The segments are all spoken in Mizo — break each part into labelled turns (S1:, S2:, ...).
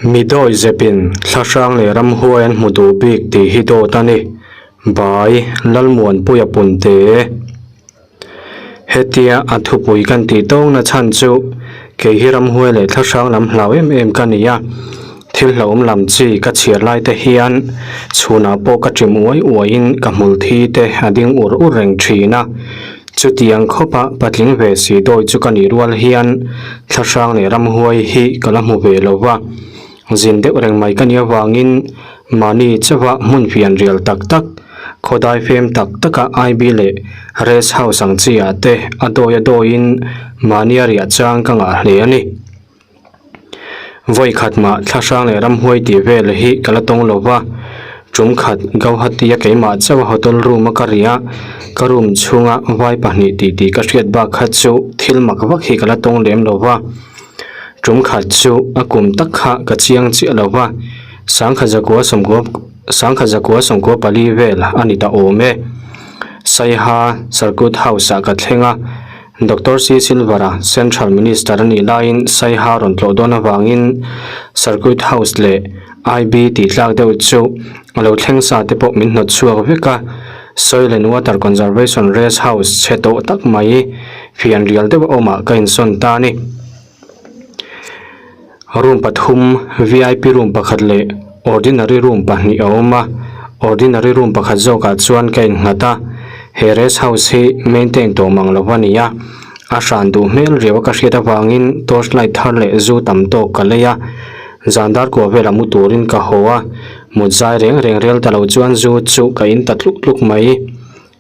S1: Mi dawi zepin thlahrang leh ramhuai an hmu duh bik tih hi dawt a ni. Bai, Lalmuanpuia Punte. Hetia a thupui kan tih tawngna chhan chu kei hi ramhuai leh thlahrang lam hlau em em ka ni a, thil hlauhawm lam chi ka chhiar lai te hian chhunah pawh ka ṭim uai uaiin ka hmul thi te a ding ur ur reng ṭhin a. Chutiang khawpa patling ve si dawi chu ka nih rual hian thlahrang leh ramhuai hi ka la hmu ve lo va, zin deuh reng mai ka nih avangin mahni chauha hmun fian rial tak tak, khawdai fem tak taka IB leh Rest House ang chi ah te a dawi a dawiin mahnia riah chang ka ngah hle a ni. Vawi khat mah thlahrang leh ramhuai tih vel hi ka la tawng lo va, tum khat Gauhati a keimah chauh a hotel room a ka ri a, ka room chhunga vai pahnih tih tih ka hriat bak kha chu thil mak vak hi ka la tawng lem lo va. Tum khat chu a kum tak kha ka chiang chiah lo va, sangkhat zakua sawmkua sangkhat zakua sawmkua pali vel a ni ta awm e. Saiha Circuit House ah ka thleng a. Doctor C. Silvara, Central Minister a nih laiin Saiha rawn tlawh dawn avangin Circuit House leh IB tih tlak deuh chu a lo thleng sa te pawh min hnawt chhuak vek a. Soil and Water Conservation Rest House chhe tawh tak mai fian rial deuh a awmah ka insawn ta a ni. Room pathum, vip room pakhat leh ordinary room pahnih a awm a, ordinary room pakhat zawkah chuan ka innghat a, he rest house hi maintain tawh mang lo a ni a, a hran duh hmel riau a ka hriat avangin torch light thar leh zu tam tawk ka lei a, zan dar kua velah mu turin ka haw a, mut zai reng reng rel ta lo chuan zu chu ka in ta tluk tluk mai.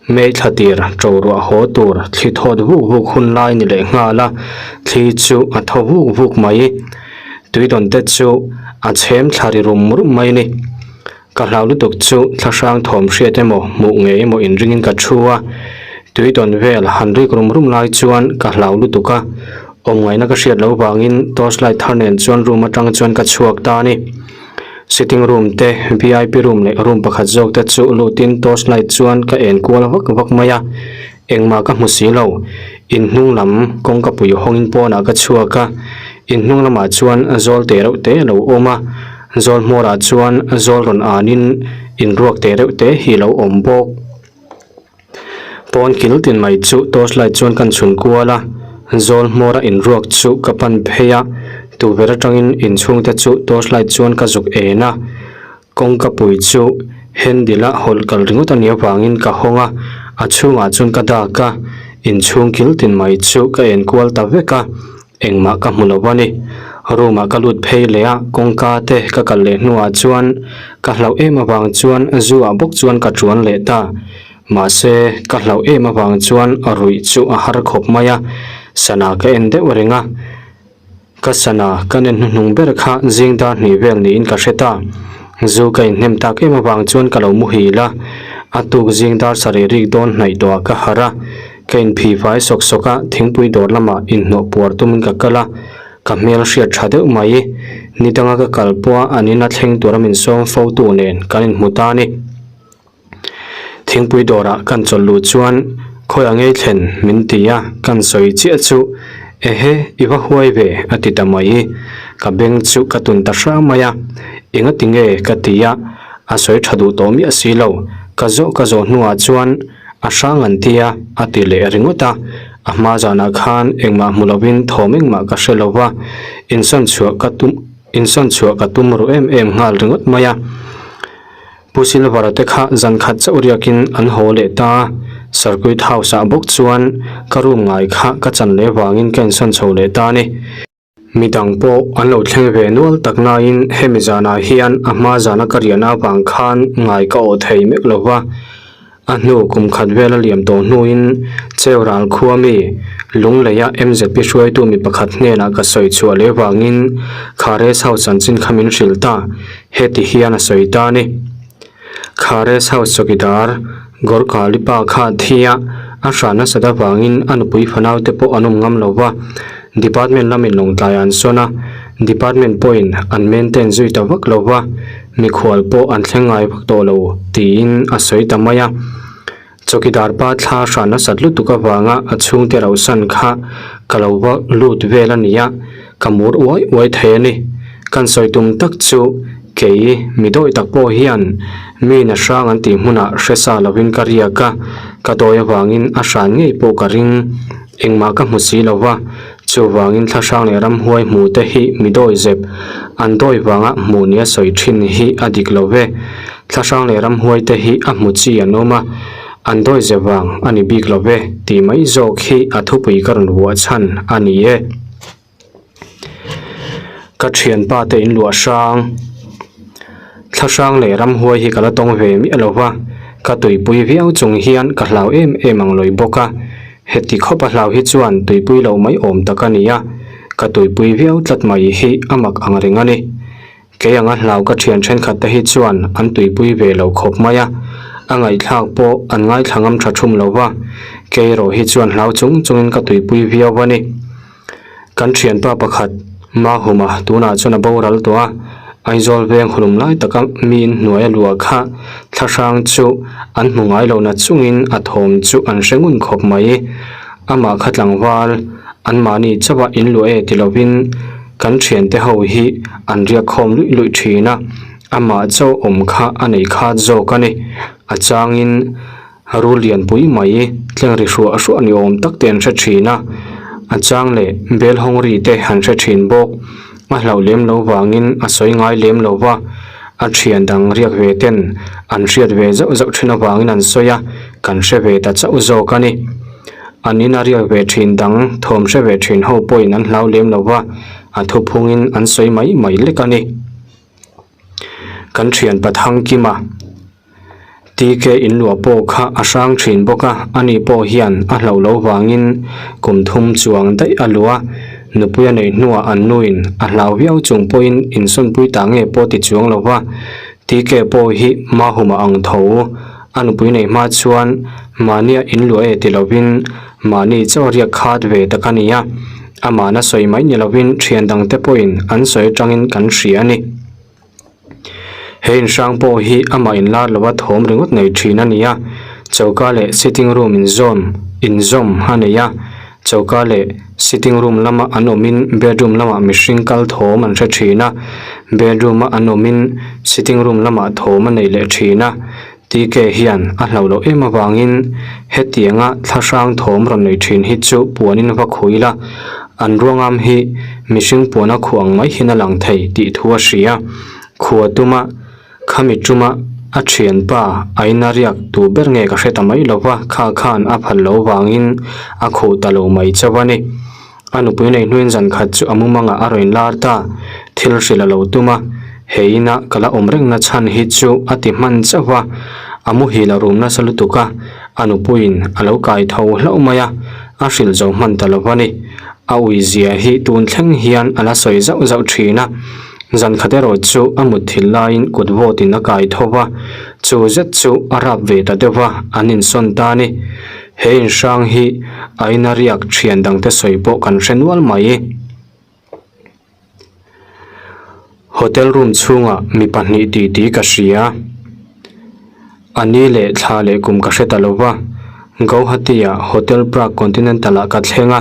S1: May thla tir ṭo ruah haw tur thli thawt vuk vuk hun lai ni leh nghal a, thli chu a thaw vuk vuk mai. Tuidawn te chu a chhem thla ri rum rum mai ni. Ka hlau lutuk chu thlahrang thawm hriat emaw hmuh ngei emaw inringin ka thu a, tuidawn vel han rik rum rum lai chuan ka hlau lutuk a, awmngaihna ka hriat loh vangin torchlight thar nen chuan room atang chuan ka chhuak ta a ni. Sitting room te, vip room leh room pakhat zawk te chu lutin torch light chuan ka en kual vak vak mai a, engmah ka hmu si lo. In hnung lam kawngka pui hawngin pawnah ka chhuak a, in hnung lamah chuan zawl te reuh te a lo awm a, zawl hmawrah chuan zawl rawn anin in ruak te reuh te hi a lo awm bawk. Pawn kil tin mai chu torch light chuan kan chhun kual a, zawl hmawra inruak chu ka pan phei a, tukverh atangin inchhungte chu torch light chuan ka zuk en a, kawngka pui chu handle a hawlh kal ringawt a nih avangin ka hawng a, a chhungah chuan ka dak a, inchhung kil tin mai chu ka en kual ta vek a. Engmah ka hmu lo a ni. Room ah ka lut phei leh a, kawngka te ka kal leh hnuah chuan ka hlauh em avang chuan zu ah bawk chuan ka tuan leh ta. Mahse, ka hlauh em avang chuan ruih chu a har khawp mai a, sana ka en deuh reng a. Ka sana ka nen hnuhnung ber kha zing dar hnih vel niin ka hre ta. Zu ka inhnem tak em avang chuan ka lo muhil a, a tuk zing dar sarih rik dawn hnaih tawhah ka harh a. Ka inphih fai sawk sawk a, thingpui dawr lamah inhnawh puar tumin ka kal a, ka hmel hriat tha deuh mai. Ni danga ka kal pawha an ina thleng tura min sawm fo tu nen kan inhmu ta a ni. Thingpui dawrah kan chawlh luh chuan khawi a ngei thlen min ti a, kan sawi chiah chu Ehe, i va huai ve a ti ta mai. Ka beng chu ka tun ta hrang mai a, engati nge ka ti a, a sawi tha duh tawh miah si lo. Ka zawh ka zawh hnuah chuan A hrang an ti a, a ti leh ringawt a. A hma zanah khan engmah hmu lovin thawm engmah ka hre lo va, insawn chhuah ka tum insawn chhuah ka tum ru em em nghal ringawt mai a. Pu Silver-a te kha zan khat chauh riakin an haw leh ta a, Circuit House-ah bawk chuan ka room ngai kha ka chan leh vangin ka insawn chho leh ta a ni. Midang pawh an lo thleng ve nual tak nain hemi zanah hian a hma zana ka riahna avang khan ngai ka awh thei mek lo va. A hnu kum khat vel a liam tawh hnuin Cheural khua mi Lungleia MZP hruaitu mi pakhat hnenah ka sawi chhuah leh vangin kha rest house chanchin kha min hrilh ta, heti hian a sawi ta a ni. Kha rest house chawkidar Gorkhali pa kha thi a, a hran nasat avangin a nupui fanau te pawh an awm ngam lo va, department lamin lawngtlai an sawn a, department pawhin an maintain zui ta vak lo va, mikhual pawh an thleng ngai vak tawh lo tiin a sawi ta mai a. Chawkidar pa thla hran nasat lutuk avanga a chhungte rauhsan kha ka lo va lut vel a ni a, ka mur uai uai thei a ni. Kan sawi tum tak chu kei mi dawi tak pawh hian mi na hrang an tih hmunah hre sa lovin ka riak a, ka dawi avangin a hran ngei pawh ka ring. Engmah ka hmu si lo va, chuvangin thlahrang leh ramhuai hmu te hi mi dawi zep, an dawi vanga hmuh nia sawi thin hi a dik lo ve. Thlahrang leh ramhuai te hi a hmu chi an awm a, an dawi zep vang a ni bik lo ve tih mai zawk hi a thupui ka rawn vuah chhan a ni e. Ka thianpa te in luah hrang, thlahrang leh ramhuai hi ka la tawng ve miah lo va, ka tuipui viau chung hian ka hlau em em ang lawi bawk a, heti khawp a hlau hi chuan tuipui lo mai awm tak a ni a, ka tuipui viau tlat mai hi a mak ang reng a ni. Kei anga hlau ka thian thenkhat te hi chuan an tuipui ve lo khawp mai a, a ngaihthlak pawh an ngaithla ngam tha thum lo va, kei erawh hi chuan hlau chung chungin ka tuipui viau a ni. Kan thianpa pakhat, Mahuma, tunah chuan a boral tawh a, Aizawl veng hulum lai taka miin hnuai a luah kha thlahrang chu an hmu ngai lo na chungin a thawm chu an hre ngun khawp mai. Amah kha tlangval, anmahni chauha in luah e ti lovin kan thiante ho hi an riak khawm luih luih thin a, amah chauh awm kha a nei khat zawk a ni. A changin rul lianpui mai tleng ri hruah hruah ni awm tak te an hre thin a, a chang leh bel hawng ri te an hre thin bawk. A hlauh lem lo vangin a sawi ngai lem lo va, a thian dang riak ve ten an hriat ve zauh zauh thin avangin an sawi a, kan hre ve ta chauh zawk a ni. An ina riak ve thin dang thawm hre ve thin ho pawhin an hlau lem lo va, a thuphungin an sawi mai mai lek a ni. Kan thian Pathang Kima TK in luah pawh kha a hrang thin bawk a, ani pawh hian a hlauh loh vangin kum thum chuang daih a luah a, nupui a neih hnuah an nuin a hlau viau chung pawhin insawnpui ta nge pawh ti chuang lo va, TK pawh hi Mahuma ang tho a nupui neih hma chuan mahnia in luah e ti lovin mahni chaw riak khat ve tak a ni a, amahna sawi mai ni lovin thian dangte pawhin an sawi atangin kan hria a ni. He inhrang pawh hi amah inlar lova thawm ringawt nei thin a ni a, choka leh sitting room inzawm inzawm a nei a, choka leh sitting room lama an awmin bedroom lamah mihring kal thawm an hre thin a, bedroom a an awmin sitting room lamah thawm a nei leh thin a, TK hian a hlauh loh em avangin hetianga thlahrang thawm rawn nei thin hi chu puanin va khui la, an ruangam hi mihring puana khuh ang mai hian a lang thei tih thu a hria. Khua tuma khami tuma a thianpa a ina riak tu ber nge ka hre ta mai lo va, kha khan a phal lo vangin a khuh ta lo mai chauh a ni. A nupui nei hnuin zan khat chu a mumangah a rawn lar ta, thil hrilh a lo tum a, he ina ka la awm reng na chhan hi chu a ti hman chauh va, a muhil a rum nasa lutuk a, a nupuiin a lo kai tho hlauh mai a, a hrilh zo hman ta lo va ni. A ui zia hi tun thleng hian a la sawi zauh zauh thin a, zan khat erawh chu a mutthilh laiin kut vawtin a kai tho va, chu zet chu a rap ve ta deuh va, an insawn ta a ni. He inhrang hi a ina riak thian dangte sawi pawh kan hre nual mai. Hotel room chhungah mi pahnih titi ka hria. A ni leh thla leh kum ka hre ta lo va. Gauhati-ah Hotel Prague Continental-ah ka thleng a,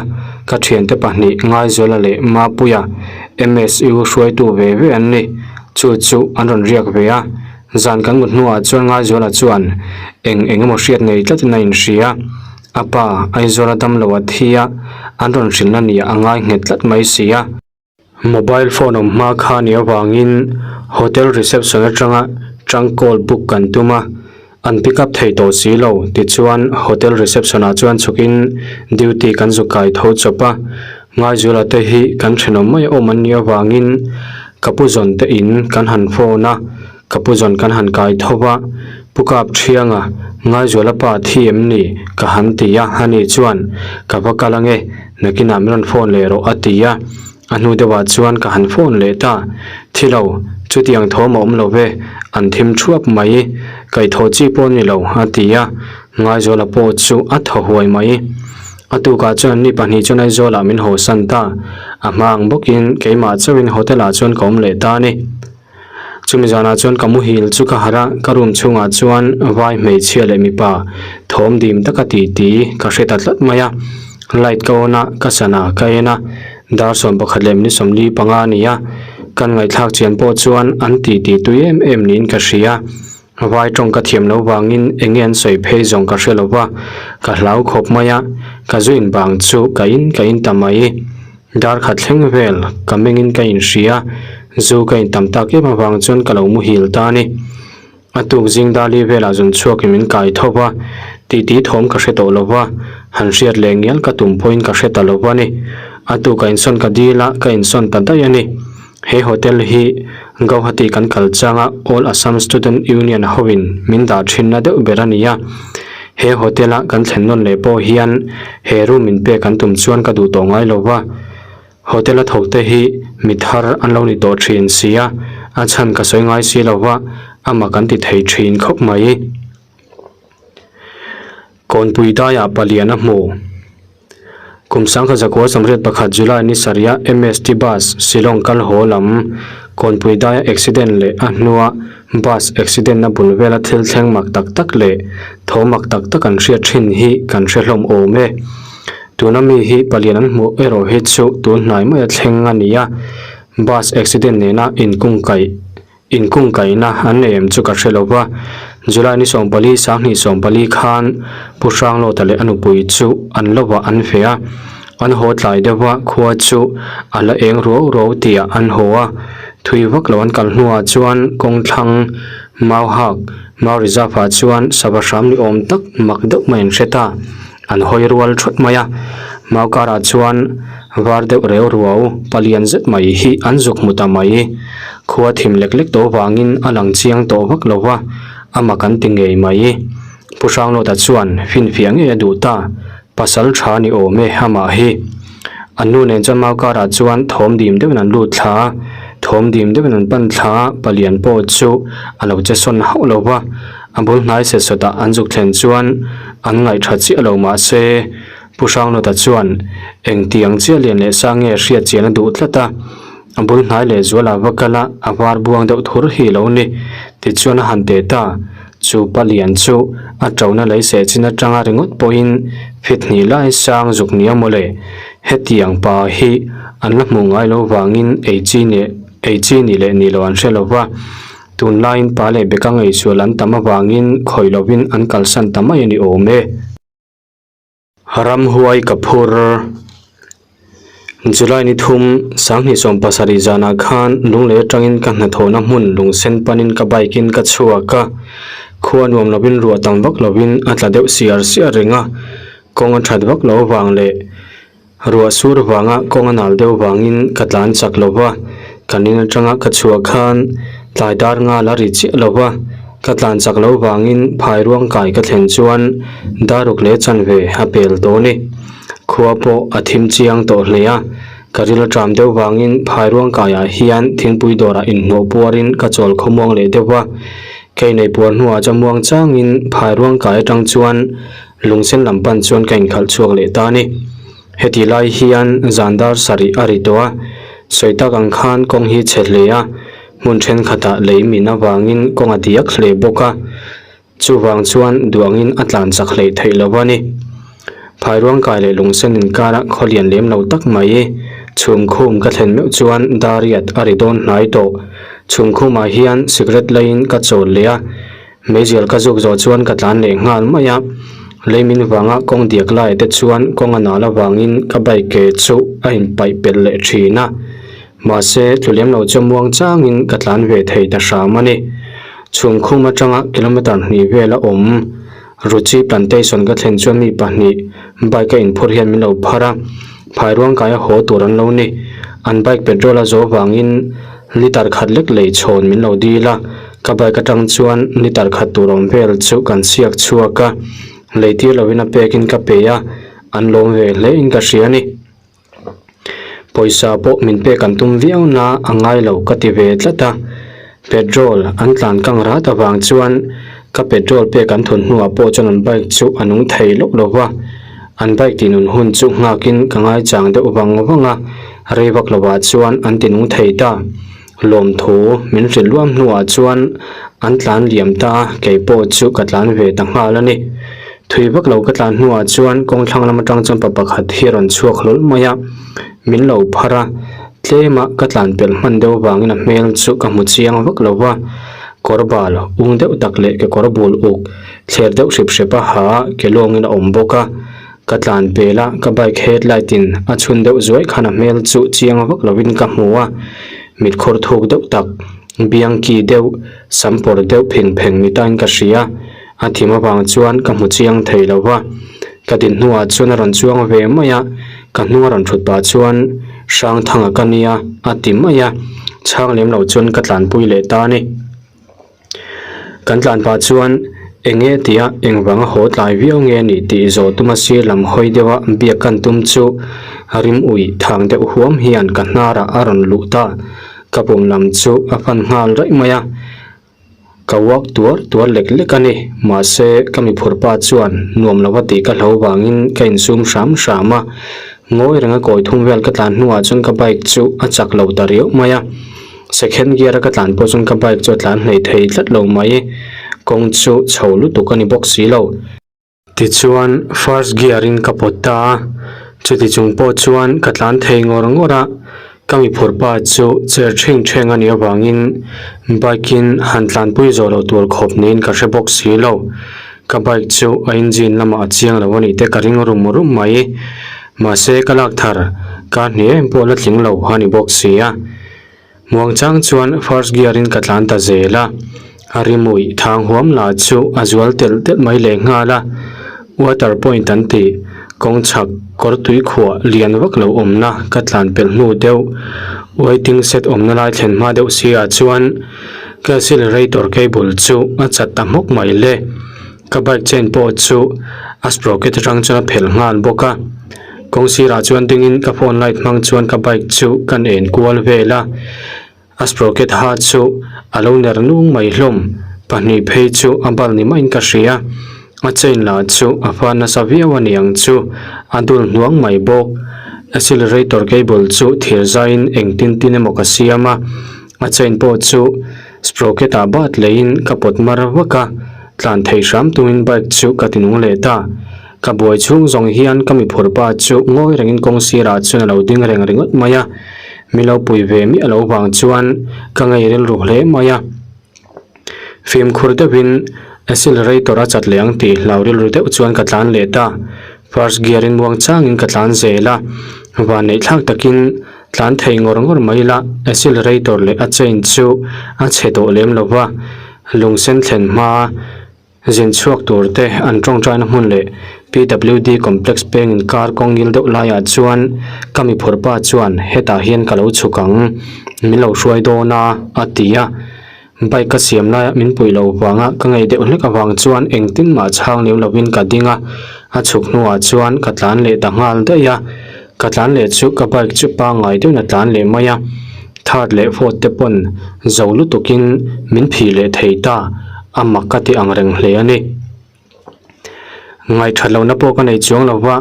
S1: ka thiante pahnih Ngaizuala leh Mapuia, MSU hruaitu ve ve an ni. Chu chu an rawn riak ve a. Zan kan mut hnuah chuan Ngaizuala chuan eng eng emaw hriat nei tlatin a inhria. A pa Aizawla damlo a thi a, an rawn hrilhna nia a ngai nghet tlat mai si a. Mobile phone awm hma kha nih avangin hotel reception atanga trunk call book kan tum a, an pick up thei tawh si lo. Tichuan hotel reception ah chuan chhukin duty kan zu kai tho chawp a. Ngaizuala te hi kan thenawm mai awm an nih avangin ka pu zawn te in kan han phone a, ka pu zawn kan han kai tho va, Pu Kap Thianga, Ngaizuala pa thi em ni? ka han ti a, ani chuan, Ka va kal ange, nakinah min rawn phone leh rawh a ti a, a hnu deuhah chuan ka han phone leh ta, Thi lo, chutiang thawm a awm lo ve, an thim thuap mai, kaihthawh chi pawh ni lo a ti a, Ngaizuala pawh chu a thaw huai mai. A tukah chuan ni pahnih chuan Aizawlah min haw san ta. A hma ang bawkin keimah chauhin hotel ah chuan ka awm leh ta a ni. Chumi zanah chuan ka muhil chu ka harh a, ka room chhungah chuan vai hmeichhia leh mipa thawm dim taka ti ti ka hre ta tlat mai a. Light ka on a, ka sana ka en a, dar 11 leh minute 45 a ni a. Kan ngaihthlak chian pawh chuan an ti ti tui em em niin ka hria. Vai tawng ka thiam lo vangin eng nge an sawi phei zawng ka hre lo va, ka hlau khawp mai a, ka zu in bang chu ka in ka in ta mai. Dar khat thleng vel ka mengin ka inhria, zu ka in tam tak em avang chuan ka lo muhil ta a ni. A tuk zing dali velah zun chhuakin min kai tho va, titi thawm ka hre tawh lo va, han hriat leh ngial ka tum pawhin ka hre ta lo va ni. A tuk a insawn ka dil a, ka insawn ta daih a ni. He hotel hi Gauhati kan kal changa All Assam Student Union hoin min dah thinna deuh ber a ni a. He hotel a kan thlen nawn leh pawh hian he room min pek an tum chuan ka duh tawh ngai lo va. Hotel a thawk te hi mi thar an lo ni tawh thin si a, a chhan ka sawi ngai si lo va, amah kan ti thei thin khawp mai. Kawnpui daiah palian a hmu. Kum sangkhat zakua 81 July ni sarih a MST bus Shillong kal haw lam Kawnpui daia accident leh a hnua bus accident na bul vela thil thleng mak tak tak leh tho mak tak tak an hriat thin hi kan hre hlawm awm e. Tuna mi hi palian an hmuh erawh hi chu tun hnai maia thleng a ni a, bus accident nena inkungkaih Inkungkaihna an nei em chu ka hre lo va, July ni 14 2014 khan Pu Hranglawta leh a nupui chu an lovah an ve a, an haw tlai deuh va, khua chu a la eng ruau ruau tihah an haw a, thui vak lo an kal hnuah chuan kawngthlang Mauhak, Mau Reserve ah chuan sava hram ni awm tak mak deuh mai an hre ta. An hawi rual thut mai a, mau karah chuan var deuh reu ruau palian zet mai hi an zuk hmu ta mai. Khua thim lek lek tawh vangin a lang chiang tawh vak lo va, a mak an ti ngei mai. Pu Hranglawta chuan finfiah ngei a duh ta, pasal tha ni awm e amah hi. An nu nen chuan mau karah chuan thawm dim deuhin an lut thla a, thawm dim deuhin an pan thla a, palian pawh chu a lo che sawn hauh lo va. A bul hnai set sawtah an zuk thlen chuan an ngaih tha chiah lo mah se, Pu Hranglawta chuan engtiang chiah lian leh sang nge hriat chian a duh tlat a, a bul hnai leh zuala va kal a, a var buang deuh thur hi lo ni. Tichuan a han teh ta, chu pa lian chu a ṭona lei seh chin aṭanga ringawt pawhin fit hnih lai sang zuk nia mawle. Hetiang pa hi an la hmuh ngai lo vangin ei chi leh ei chi ni leh ni lo an hre lo va. Tunlaiin pa leh beka ngaihsual an tam avangin khawih lovin an kalsan ta mai a ni awm e. Ramhuai ka phur. July ni thum, 2017 zanah khan Lunglei atangin ka hnathawhna hmun lungsen panin ka bike in ka chhuak a, khua nuam lovin ruah tam vak lovin a tla deuh siar siar reng a, kawng a that vak lo avang leh Ruah sur vanga kawng a nal deuh vangin ka tlan chak lo va, kan in atanga ka chhuah khan tlai dar nga la ri chiah lo va, ka tlan chak lo vangin phai ruang kai ka thlen chuan daruk leh chanve a pel tawh a ni. Khua pawh a thim chiang tawh hle a, ka ril aṭam deuh vangin phai ruang kaiah hian thingpui dawrah inhnawh puarin ka chawl khawmuang leh deuh va, ka inei puar hnuah chuan muang changin phai ruang kai atang chuan Lungsen lam pan chuan ka inkhalh chhuak leh ta a ni. Heti lai hian zan dar sarih a ri tawh a, sawi tak ang khan kawng hi chhe hle a, hmun thenkhatah lei min avangin kawng a diak hle bawk a, chuvang chuan duangin a tlan chak hleih theih lo a ni. Phairuangkai leh Lungsen inkara khaw lian lem lo tak mai chhumkhum ka thlen meuh chuan dar riat a ri dawn hnai tawh. Chhumkhumah hian cigarette laiin ka chawl leh a. Meizial ka zuk zawh chuan ka tlan leh nghal mai a, lei min vanga kawng diak lai te chuan kawng a nal avangin ka bike ke chu a inpaih pelh leh thin a, mahse tlu lem lo chu muang changin ka tlan ve thei ta hram a ni. Chhungkhum atanga kilometer hnih vel a awm Ruchi Plantation ka thlen chuan mi pahnih bike a inphur hian min lo phar a, phairuangkai a haw tur an lo ni. An bike petrol a zawh vangin litre khat lek lei chhawn min lo dil a, Ka bike atang chuan litre khat tur awm vel chu kan siak chhuak a, lei tir lovin a pekin ka pe a, an lawm ve hle in ka hria a ni. Pawisa pawh min pek an tum viau na a ngai lo ka ti ve tlat a, petrol an tlan kang rat avang chuan ka petrol pek an thun hnuah pawh chuan an bike chu a nung thei lawk lo va, an bike ti nun hun chu nghakin ka ngaichang deuh vang vang a, rei vak lovah chuan an ti nung thei ta. Lawmthu min hrilh luam hnuah chuan an tlan liam ta a, kei pawh chu ka tlan ve ta nghal a ni. Thui vak lo ka tlan hnuah chuan kawng thlang lam atang chuan pa pakhat hi a rawn chhuak hlawl mai a, min lo phar a. Tlema ka tlan pelh hman deuh vangin a hmel chu ka hmu chiang vak lo va, kawr bal ung deuh tak leh kekawr bul uk thler deuh hrep hrep a ha ke lawngin a awm bawk a. Ka tlan pel a, ka bike headlight in a chhun deuh zuai khan a hmel chu chiang vak lovin ka hmu a, mit khawr thuk deuh tak, biang ki deuh, sam pawr deuh pheng pheng ni tain ka hria. A thim avang chuan ka hmu chiang thei lo va, ka din hnuah chuan a rawn chuang ve mai a, ka hnung a rawn thut pah chuan Hrangthanga ka nia a ti mai a, chhang lem lo chuan ka tlanpui leh ta a ni. Kan tlan pah chuan eng nge tia engvanga haw tlai viau nge ni tih zawh tuma sir lam hawi deuha biak kan tum chu rim uih thang deuh huam hian ka hnarah a rawn luh ta, ka pum lam chu a fan nghal raih mai a. Ka uak tuar tuar lek lek a ni, mahse ka mi phur pa chuan nuam lova tih ka hlo vangin ka insum hram hram a, ngawi renga kawi thum vel ka tlan hnuah chuan ka bike chu a chak lo ta riau mai a, second gear a ka tlan pawh chuan ka bike chu a tlan hleih thei tlat lo mai, kawng chu chho lutuk a ni bawk si lo. Tichuan first gear in ka pawt ta a, chuti chung pawh chuan ka tlan thei ngawr ngawr a, ka mi phur pa chu chair ṭhing ṭheng a nih avangin bike in han tlanpui zawh loh tur khawp niin ka hre bawk si lo. Ka bike chu a engine lamah a chiang lo a nih te ka ring rum rum mai. Mahse ka lak thar kar hnih em pawh la tling lo a ni bawk si a. Muangchang chuan first gear in ka tlan ta zel a, a rimawih thang huam lah chu a zual telh telh mai leh nghal a, water point an tih kawng chhak kawr tui khuah lian vak lo awmna ka tlan pelh hnu deuh waiting shed awmna lai thlen hma deuh si ah chuan ka accelerator cable chu a chat ta hmawk mai le. Ka bike chain pawh chu a sprocket atang chuan a phelh nghal bawk a, kawng sirah chuan dingin ka phone light hmang chuan ka bike chu kan en kual vel a, a sprocket ha chu a lo ner nung mai hlawm, pahnih phei chu a bal ni maiin ka hria, a chain lah chu a fan nasa viau a niang chu a dul hnuang mai bawk, accelerator cable chu thir zaiin engtin tin emaw ka siam a, a chain pawh chu. Sprocket ah bat leiin ka pawt mar vak a, tlan thei hram tumin bike chu ka ti nung leh ta. Ka buai chhung zawng hian ka mi phur pa chu ngawi rengin kawng sirah chuan a lo ding reng ringawt mai a, mi lo pui ve miah lo vang chuan ka ngei rilru hle mai a. Fimkhur deuhin accelerator a chat leh ang tih hlau rilru deuh chuan ka tlan leh ta. First gear in muang changin ka tlan zel a, van neih thlak takin Tlan thei ngawr ngawr mai la, accelerator leh a chain chu a chhe tawh lem lo va, lung sen thlen hma zin chhuak tur te an tawngtaina hmun leh PWD complex peng inkar kawng ngil deuh laiah chuan ka mi phur pa chuan hetah hian ka lo chhuk ang, min lo hruai dawn a, a ti a. Bike ka siam laia min puih loh vanga ka ngei deuh hlek avang chuan engtin mah chhang lem lovin ka ding a, a chhuk hnuah chuan ka tlan leh ta nghal daih a, ka tlan leh chu ka bike chu pangngai deuhin a tlan leh mai a, third leh fourth te pawn zo lutukin min phih leh thei ta, a mak ka ti ang reng hle a ni. Ngaihthat lohna pawh ka nei chuang lo va,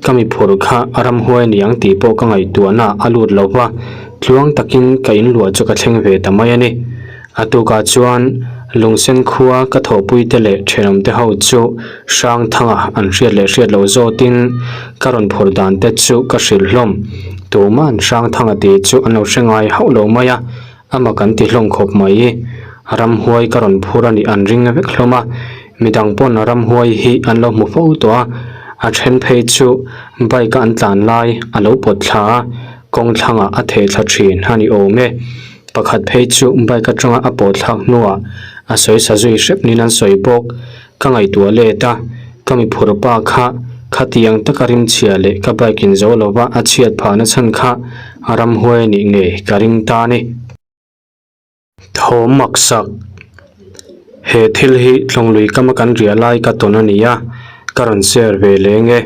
S1: ka mi phur kha a ramhuai a ni ang tih pawh ka ngaihtuahna a lut lo va, tluang takin ka inluah chu ka thleng ve ta mai a ni. A tukah chuan Lungsen khua ka thawhpuite leh thenawmte ho chu Hrangthanga an hriat leh hriat loh zawtin ka rawn phur dan te chu ka hrilh hlawm. Tuma'n Hrangthanga tih chu an lo hre ngai hauh lo mai a, Ama kan ti hlawm khawp mai. Ramhuai ka rawn phur a nih an ring vek hlawm a, midang pawn ramhuai hi an lo hmu fo tawh a, a then phei chu bike a an tlan lai a lo pawt thla a, kawng thlangah a theh thla thin a ni awm e. Pakhat phei chu bike atanga a pawh thlak hnuah a sawi sa zui hrep niin an sawi bawk. Ka ngaihtuah let a, ka mi phur pa kha khatiang taka rimchhia leh ka bike in zo lova a chhiat phahna chhan kha a ramhuai a nih ngei ka ring ta a ni. Thawm maksak, He thil hi tlawnglui kama kan riah lai ka tawn a ni a, ka rawn share ve leng e.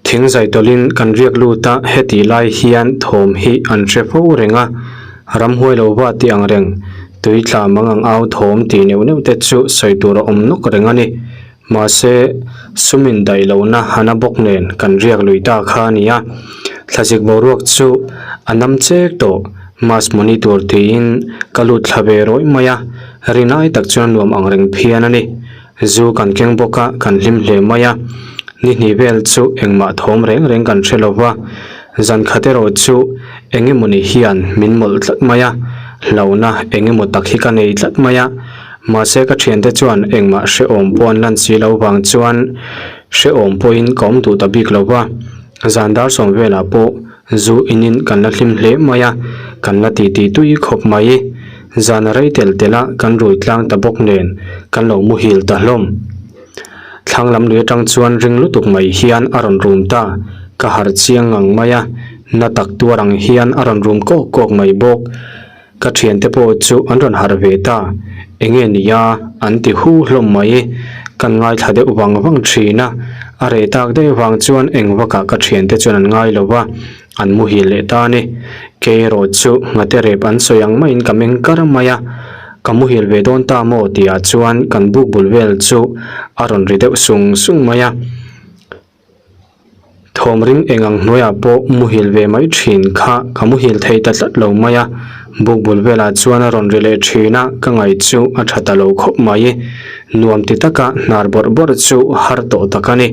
S1: Thing zai tawlhin kan riak lut a, hetih lai hian thawm hi an hre fo reng a, ramhuai lo va tih ang reng, tui tla mang ang au thawm tih neuh neuh te chu sawi tur a awm nawk reng a ni. Mahse, sum in daih lohna a na bawk nen kan riak lui ta kha a ni a, thlazik boruak chu a nam chek tawh, mass monitor tiin ka lut thla ve rawih mai a, rinai tak chuan a nuam ang reng phian a ni. Zu kan keng bawk a, kan hlim hle mai a. Ni hnih vel chu engmah thawm reng reng kan hre lo va, zan khat erawh chu Eng emawni hian min mawlh tlat mai a, hlauhna eng emaw tak hi ka nei tlat mai a. Mahse ka thiante chuan engmah hrehawm pawh an lan si lo vang chuan hrehawm pawhin ka awm duh ta bik lo va. Zan dar sawm velah pawh zu inin kan la hlim hle mai a, kan la titi tui khawp mai. Zan a rei tel tel a, kan rui tlang ta bawk nen kan lo muhil ta hlawm. Thlang lam lui atang chuan ring lutuk mai hian a rawn rum ta, ka harh chiang ngang mai a, na tak tuar ang hian a rawn rum kawk kawk mai bawk. Ka thiante pawh chu an rawn harh ve ta, enge nia an ti hu hlawm mai, kan ngaithla deuh vang vang thin a, a reh tak daih vang chuan eng vakah ka thiante chuan an ngai lo va, an muhil leh ta a ni. Kei erawh chu nghate rep an sawi ang maiin ka meng kar mai a, ka muhil ve dawn ta maw tihah chuan kan buk bul vel chu a rawn ri deuh sung sung mai a. Thawm ring eng ang hnuaiah pawh muhil ve mai thin kha ka muhil thei ta tlat lo mai a, buk bul velah chuan a rawn ri leh thin a, ka ngaih chu a tha ta lo khawp mai. Nuam ti taka hnar bawrh bawrh chu har tawh tak a ni.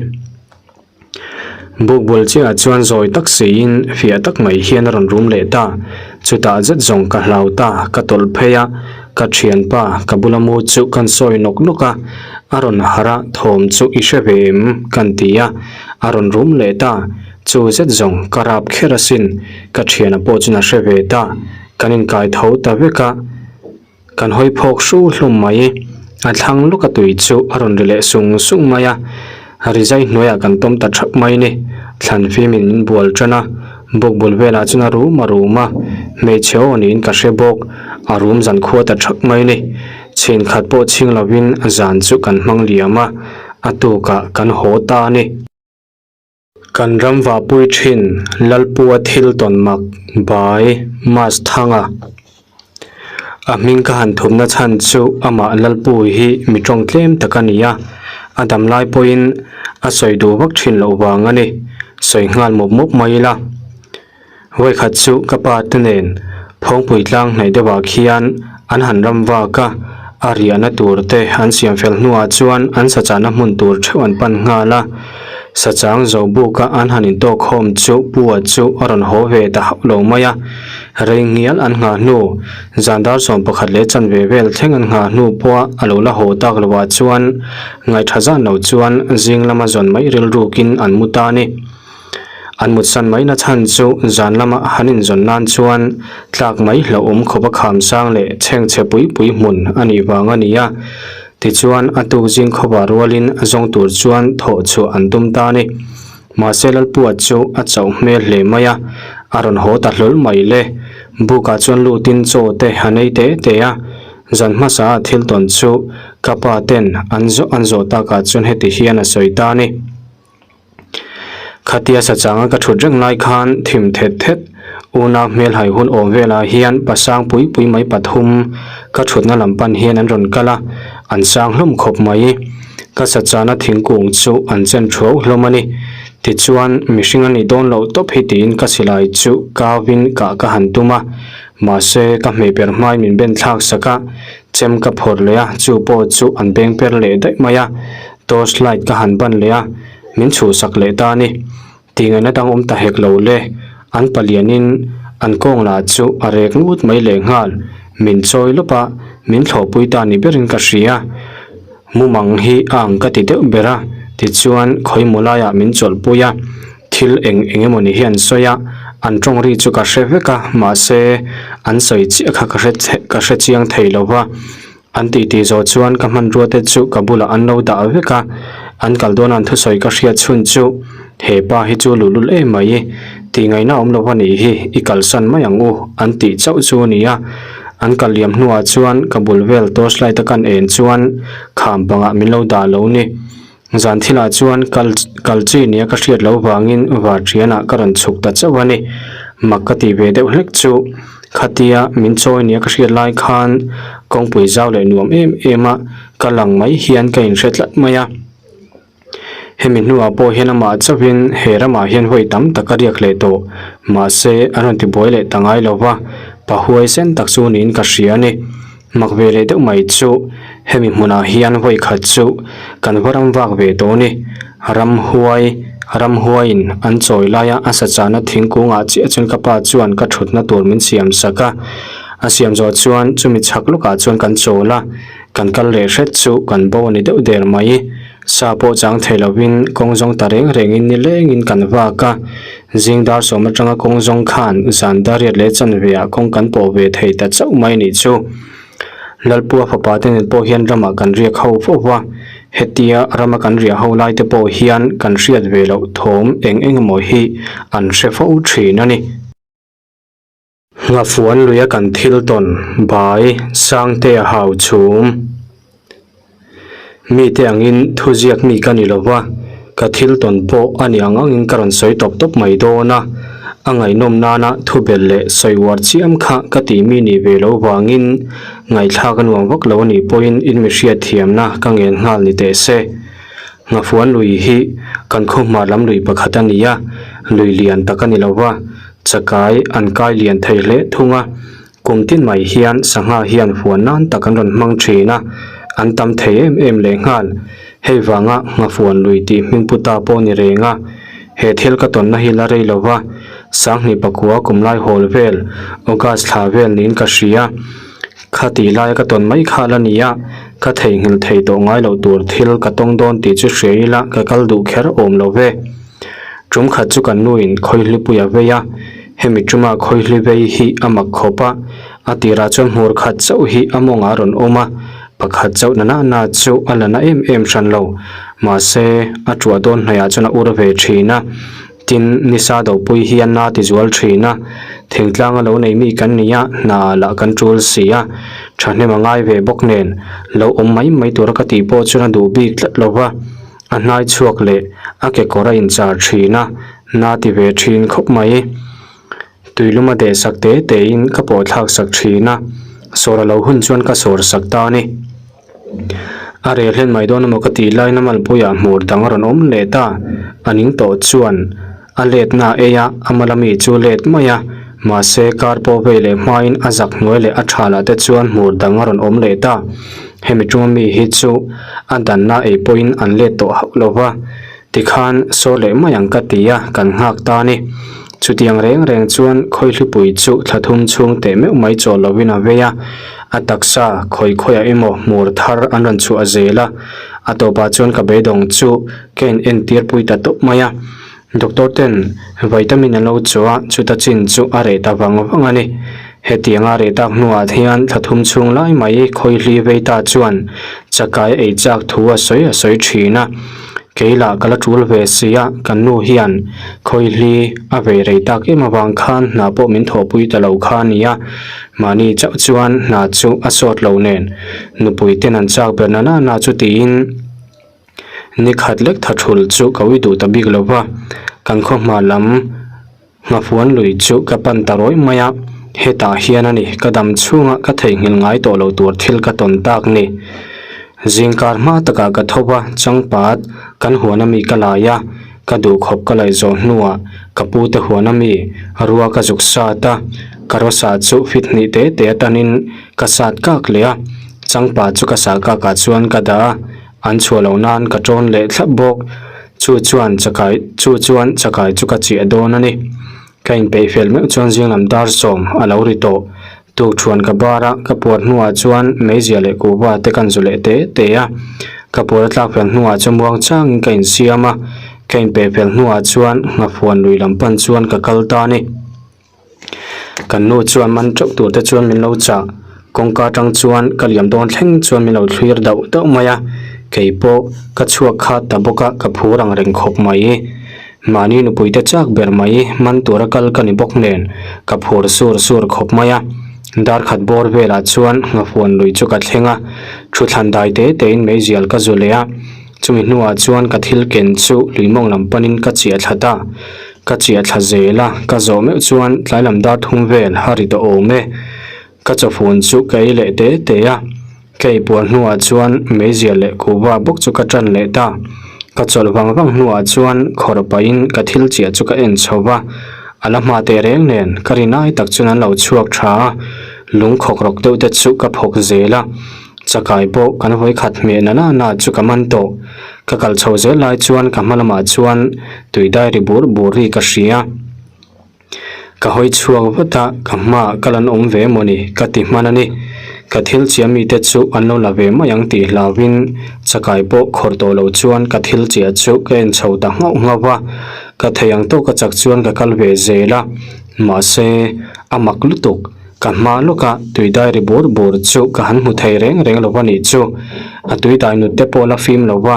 S1: Buk bul chiahah chuan zawi tak siin fiah tak mai hian a rawn rum leh ta. Chutah zet zawng ka hlau ta, ka tawlh phei a, ka thianpa ka bula mu chu kan sawi nawk nawk a, a rawn harh a, thawm chu i hre ve em? kan ti a, a rawn rum leh ta. Chu zet zawng ka rap kher asin, ka thiana pawh chuan a hre ve ta, kan inkai tho ta vek a. Kan hawi phawk hru hlawm mai. A thlang lawk a tui chu a rawn ri leh sung sung mai a, rizai hnuaiah kan tawm ta thap mai ni. Thlan fimin min bual tan a, buk bul velah chuan a rum a rum a, hmeichhe aw niin ka hre bawk, a rum zan khua ta thap mai ni. Chhin khat pawh chhing lovin zan chu kan hmang liam a, a tukah kan haw ta a ni. Kan ram vahpui thin Lalpua thil tawn mak bai Mas Thanga. A hming ka han thumna chhan chu amah Lalpu hi mi tawng tlem tak a ni a, a dam lai pawhin a sawi duh vak thin loh vang a ni, sawi nghal mawp mawp mai ila. Vawikhat chu ka pa te nen Phawngpui tlang hnaih deuhah khian an han ram vak a, a riahna tur te an siam fel hnuah chuan an sachahna hmun tur theuh an pan nghal a. Sachang zo buka an han intawk khawm chu Pua chu a rawn haw ve ta hauh lo mai a, rei ngial an nghah hnu, zan dar 11 leh chanve vel thleng an nghah hnu pawha a lo la haw tak loah chuan ngaihṭha zan lo chuan zing lama zawn mai rilrukin an mu ta a ni. An mutsan mai na chhan chu zan lama han inzawn nan chuan tlak mai hlauhawm khawp a kham sang leh chhengchhe pui pui hmun a nih vang a ni a. Tichuan a tuk zing khawpa rualin zawng tur chuan thawh chhuah an tum ta a ni. Mahse Lalpua chu a chauh hmel hle mai a, a rawn haw ta hlawl mai le. Bukah chuan lutin chaw te a nei te te a, zan hmasa a thil tawn chu ka pa ten an zawh an zawh takah chuan heti hian a sawi ta a ni. Khatia sachanga ka thut reng lai khan thim thet thet unau hmelhai hun awm velah hian pasang pui pui mai pathum ka thutna lam pan hian an rawn kal a, an sang hlawm khawp mai. Ka sachana thingkung chu an chen thuau hlawm a ni. Tichuan mihring a nih dawn loh tawp hi tiin ka silai chu kau in kah ka han tum a, mahse ka hmeiper hmai min ben thlak sak a, chem ka phawrh leh a, chu pawh chu an beng per leh daih mai a. Torch light ka han ban leh a, min chhuhsak leh ta a ni. Tih ngaihna dang awm ta hek lo le, an palianin an kawng lah chu a rek ngut mai leh nghal, min chawi lawp a, min thlawhpui ta ni berin ka hria. Mumang hi a ang ka ti deuh ber a, tichuan khawimaw laiah min chawlhpui a, thil eng eng emaw ni hi an sawi a, an tawng ri chu ka hre vek a, mahse an sawi chiah kha ka hre ka hre chiang thei lo va. An titi zawh chuan ka hmanrua te chu ka bulah an lo dah vek a, an kal dawn an thusawi ka hriat chhun chu, He pa hi chu luhlul em mai, tih ngaihna awm lo a nih hi, i kalsan mai ang u, an tih chauh chu a ni a. An kal liam hnuah chuan ka bul vel torch light a kan en chuan kham pangah min lo dah lo ni. Zan thilah chuan kal kal chi nia ka hriat loh vangin varṭianah ka rawn chhuk ta chauh a ni. Mak ka tih ve deuh hlek chu khatia min chawi nia ka hriat lai khan kawngpui zau leh nuam em em a ka lang mai hian ka inhre tlat mai a. Hemi hnuah pawh hian amah chauhin he ramah hian hawi tam tak a riak leh tawh. Mahse a rawn tibuai leh ta ngai lo va, pa huaisen tak chu niin ka hria a ni. Mak ve leh deuh mai chu hemi hmunah hian vawi khat chu kan va ram vak ve tawh a ni. Ramhuai Ramhuaiin an chawi laia a sa chahna thingkungah chiah chuan ka pa chuan ka thutna tur min siam sak a. A siam zawh chuan chumi chhak lawkah chuan kan chawl a, kan kal leh hret chu kan bo a ni deuh der mai. Sa pawh chang thei lovin kawng zawng ta reng rengin nilengin kan vak a, zing dar sawm atanga kawng zawng khan zan dariat leh chanve ah kawng kan pawh ve thei ta chauh mai nih chu. Lalpua fapa te nen pawh hian ramah kan riak ho fo va, hetia rama kan riah ho lai te pawh hian kan hriat ve loh thawm eng eng emaw hi an hre fo thin a ni. Nghafuan luia kan thil tawn bai Sangtea hau chhum. Mite angin thuziak mi ka ni lo va, ka thil tawn pawh a ni ang angin ka rawn sawi tawp tawp mai dawn a, a ngaihnawm nana thu belh leh sawi uar chiam kha ka tih mi nih ve lo vangin ngaihthlak a nuam vak lo a nih pawhin in mi hriatthiamna ka ngen nghal ni teh se. Nghafuan lui hi kan khaw hmar lam lui pakhat a ni a, lui lian tak a ni lo va, Chakai an kai lian thei hle thung a, kum tin mai hian sangha hian huan nan tak an rawn hmang thin a, an tam thei em em leh nghal. Hei vanga nghafuan lui tih hming pu ta pawh ni reng a, he thil ka tawnna hi la rei lo va, Sanghnih pakua kum lai hawl vel, August thla vel niin ka hria. Kha tih laia ka tawn mai kha la ni a, ka theihnghilh thei tawh ngai loh tur thil ka tawng dawn tih chu hria ila ka kal duh kher awm lo ve. Tum khat chu kan nuin khawihlipui a vei a, hemi tuma khawihli vei hi a mak khawp a, a tirah chuan hmur khat chauh hi a mawngah a rawn awm a, pakhat chauh na na na chu a la na em em hran lo, mahse a tuah dawn hnaihah chuan a ur ve thin a, tin nisa dopui hi a na ti zual thin a, thingtlang a lo nei mi kan ni a, hna lah kan tul si a, thahnem a ngai ve bawk nen lo awm mai mai tura ka tih pawh chuan a duh bik tlat lo va. A hnai chhuak leh a kekawr a inchar thin a, na ti ve thin khawp mai. Tuilum a deh sak te te in ka pawh thlak sak thin a, sawr a lo hun chuan ka sawr sak ta a ni. A rel hlen mai dawn emaw ka tih laiin a malpuiah hmur dang a rawn awm leh ta, a ning tawh chuan A letna a ei a, a mala mi chu let mai a, mahse kar pawh vei leh hmain a zak hnuai leh a tha lah te chuan hmur dang a rawn awm leh ta. Hemi ṭunga mi hi chu a danna ei pawhin an let tawh hauh lo va, tikhan saw leh mai ang ka ti a, kan nghak ta a ni. Chutiang reng reng chuan khawihlipui chu thla thum chhung teh meuh mai chawl lovin a vei a, a taksa khawi khawiah emaw hmur thar an rawn chhuah zel a, a tawpah chuan ka beidawng chu ka in entir pui ta tawp mai a. Doctor ten vitamin an lo chu a, chuta chin chu a reh ta vang vang a ni. Hetianga a reh tak hnuah hian thla thum chhung lai mai khawihli vei ta chuan chakai ei chak thu a sawi a sawi thin a. Kei lah ka la tul ve si a, kan nu hian khawihli a vei rei tak em avang khan hna pawh min thawhpui ta lo kha a ni a. Mahni chauh chuan hna chu a sawt lo nen nupui ten an chak ber na na na chu tiin, Ni khat lek tha thul chu ka ui duh ta bik lo va, kan khaw hma lam nghafuan lui chu ka pan ta rawih mai a, hetah hian a ni ka dam chhunga ka theihnghilh ngai tawh lo tur thil ka tawn tak ni. Zingkar hma takah ka tho va, changpat kan huan ami ka lai a, ka duhkhawp ka laih zawh hnuah ka pu te huan ami rua ka zuk sat a, ka rawsa chu fit hnih te te atanin ka sat kak leh a, changpat chu ka sah kakah chuan ka dah a. An chhuah loh nan ka ṭawn leh thlap bawk. Chu chuan chakai chu chuan chakai chu ka chiah dawn a ni. Ka inpeih fel meuh chuan zinglam dar sawm a lo ri tawh. Tukṭhuan ka bar a, ka puar hnuah chuan meizia leh kuhva te kan zu leh te te a. Ka puar a tlak fel hnuah chuan muang changin ka insiam a, ka inpeih fel hnuah chuan nghafuan lui lam pan chuan ka kal ta a ni. Kan nu chuan man teuh tur te chuan min lo chah, kawngka atang chuan ka liam dawn thleng chuan min lo thlir dauh dauh mai a, kei pawh ka chhuak khat ta bawk a ka phur ang reng khawp mai. Mahni nupui te chak ber mai man tura kal ka ni bawk nen ka phur sur sur khawp mai a, dar khat bawr velah chuan nghafuan lui chu ka thleng a, thuthlan dai te tein meizial ka zu leh a, chumi hnuah chuan ka thil ken chu lui mawng lam panin ka chiah thla ta. Ka chiah thla zel a, ka zawh meuh chuan tlai lam dar thum vel a ri tawh awm e. Ka chawfun chu ka ei leh te te a, ka ei puar hnuah chuan meizia leh kuhva bawk chu ka tan leh ta. Ka chawlh vang vang hnuah chuan khawrh pahin ka thil chiah chu ka en chho va, a la hma teh reng nen ka rin ai tak chuan an lo chhuak tha a, lung khawk rawk deuh te chu ka phawk zel a, chakai pawh kan vawikhat hmeh na na na chu ka man tawh. Ka kal chho zel lai chuan ka hma lamah chuan tui dai ri bur bur ri ka hria. Ka hawi chhuak vat a, ka hmaah kal an awm ve mawni ka ti hman a ni. Ka thil chiah mite chu an lo la ve mai ang tih hlauhin chakai pawh khawrh tawh lo chuan ka thil chiah chu ka en chho ta nghauh nghauh a. Ka thei ang tawka chak chuan ka kal ve zel a, mahse a mak lutuk. Ka hma lawka tui dai ri bur bur chu ka han hmu thei reng reng lo va nih chu. A tui dai nut te pawh la fim lo va,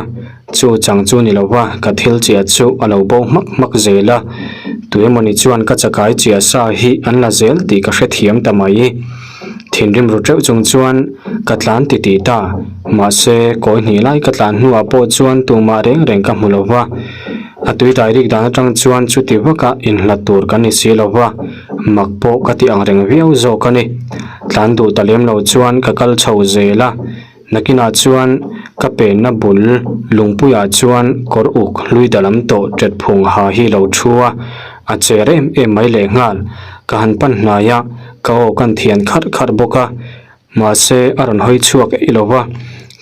S1: chu chang chu ni lo va, ka thil chiah chu a lo bo hmak hmak zel a. Tui emawni chuan ka chakai chiah sa hi an la zel tih ka hrethiam ta mai. Thinrim ru teuh chung chuan ka tlan ti tih ta. Mahse, kawi hnih lai ka tlan hnuah pawh chuan tumah reng reng ka hmu lo va. A tui dai rik dan atang chuan chuti vaka inhlat tur kan ni si lo va, mak pawh ka ti ang reng viau zawk a ni. Tlan duh ta lem lo chuan ka kal chho zel a, nakinah chuan ka penna bul lungpuiah chuan kawr uk hlui dalam tawh ṭet phung ha hi lo thu a, a cher em em mai lehnghal. Ka han pan hnai a, ka aw kan thian kharh kharh bawk a. Mahse, a rawn hawi chhuak eih lo va,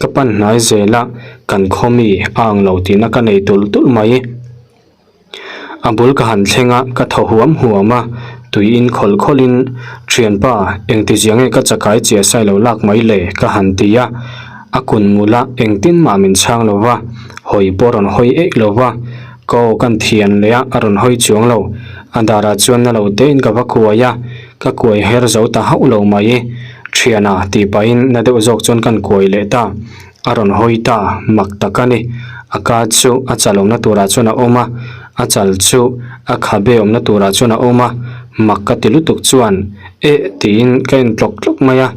S1: ka pan hnai zel a, kan khaw mi a ang lo tihna ka nei tulh tulh mai. A bul ka han thleng a, ka thaw huam huam a, tui in khawlh khawlh in, Thianpa, engtizia nge ka chakai chiah sai lo lak mai le? ka han ti a, a kun ngul a, engtin mah min chhang lo va, hawi pawh a rawn hawi eih lo va, ka aw kan thian leh a, a rawn hawi chuang lo. A darah chuan na lo tein ka va kuai a, Ka kuai her zo ta hauh lo mai. Thiana tih pahin na deuh zawk chuan kan kuai leh ta. A rawn hawi ta, mak tak a ni. A ka chu a chal awmna turah chuan a awm a, a chal chu a khabe awmna turah chuan a awm a, mak ka ti lutuk chuan eh tiin ka en tlawk tlawk mai a.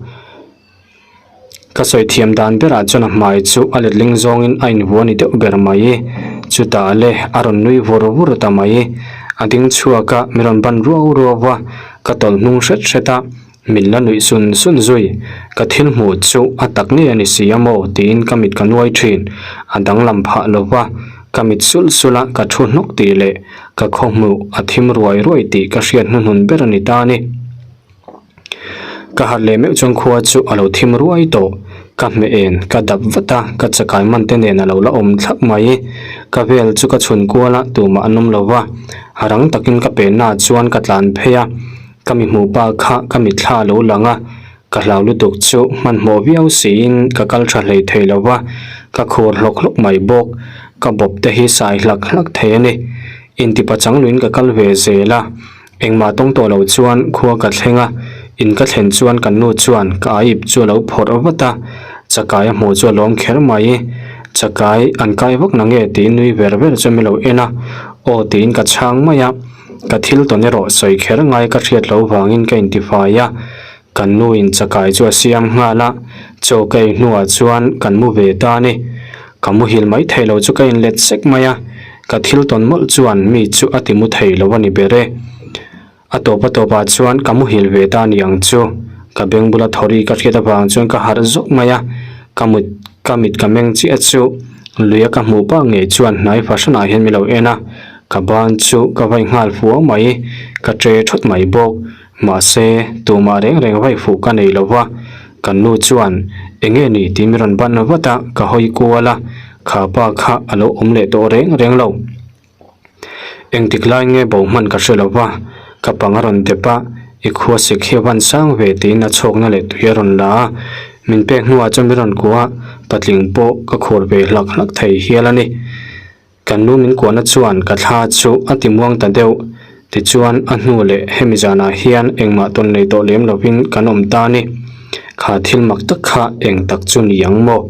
S1: Ka sawi thiam dan berah chuan a hmai chu a letling zawngin a invuah ni deuh ber mai. Chutah le a rawn nui vur vur ta mai. A ding chhuak a, min rawn ban ruau ruau va, ka tawlh hnung hret hret a, min la nuih sun sun zui. Ka thil hmuh chu a tak ngei a ni si a maw tiin ka mit ka nuai thin. A danglam phah lo va, ka mit sulh sulh a, ka thu hnawk tih leh ka khawhmuh a thim ruai ruai tih ka hriat hnuhnun ber a ni ta a ni. Ka harh leh meuh chuan khua chu a lo thim ruai tawh. Ka hmeh en, ka dap vat a, ka chakai man te nen a lo la awm thlap mai. Ka vel chu ka chhun kual a, tumah an awm lo va. A rang takin ka penna ah chuan ka tlan phei a, ka mi hmuh pa kha ka mitthla a lo lang a. Ka hlau lutuk chu hmanhmawh viau siin ka kal tha hlei thei lo va, ka khur hlawk hlawk mai bawk. Ka bawp te hi sai hlak hlak thei a ni. Intipachang luin ka kal ve zel a. Engmah tawng tawh lo chuan khua ka thleng a, in ka thlen chuan kan nu chuan ka aip chu a lo phawrh vat a, chakai a hmuh chu a lawm kher mai. Chakai an kai vak na nge tiin nui ver ver chu mi lo en a, aw tiin ka chhang mai a, ka thil tawn erawh sawi kher ngai ka hriat loh vangin ka intifai a, kan nu in chakai chu a siam nghal a, chaw ka ei hnuah chuan kan mu ve ta a ni. Ka muhil mai thei lo chu ka inlet sek mai a, ka thil tawn mawlh chuan mi chu a ti mu thei lo a ni ber e. A tawp a tawpah chuan ka muhil ve ta ni ang chu. Ka beng bula thawri ka hriat avang chuan ka harh zawk mai a, ka mut ka mit ka meng chiah chu luia ka hmuh pah ngei chuan hnai fahranah hian mi lo en a, ka ban chu ka vai nghal fuau mai, ka tre thawt mai bawk. Mahse, tumah reng reng vaih fuh ka nei lo va, kan nu chuan eng nge ni tih mi rawn ban vat a, ka hawi kual a, kha pa kha a lo awm leh tawh reng reng lo. Engtik lai nge bo hman ka hre lo va, ka pang a rawn dep a, i khua sik hi a van sang ve tiin a chhawkna leh tui a rawn la a, min pek hnuah chuan mi rawn kuah a, patling pawh ka khur ve hlak hlak thei hial a ni. Kan nu min kuahna chuan ka thla chu a ti muang ta deuh. Tichuan a hnu leh hemi zanah hian engmah tawn nei tawh lem lovin kan awm ta a ni. Kha thil mak tak kha eng tak chu ni ang maw?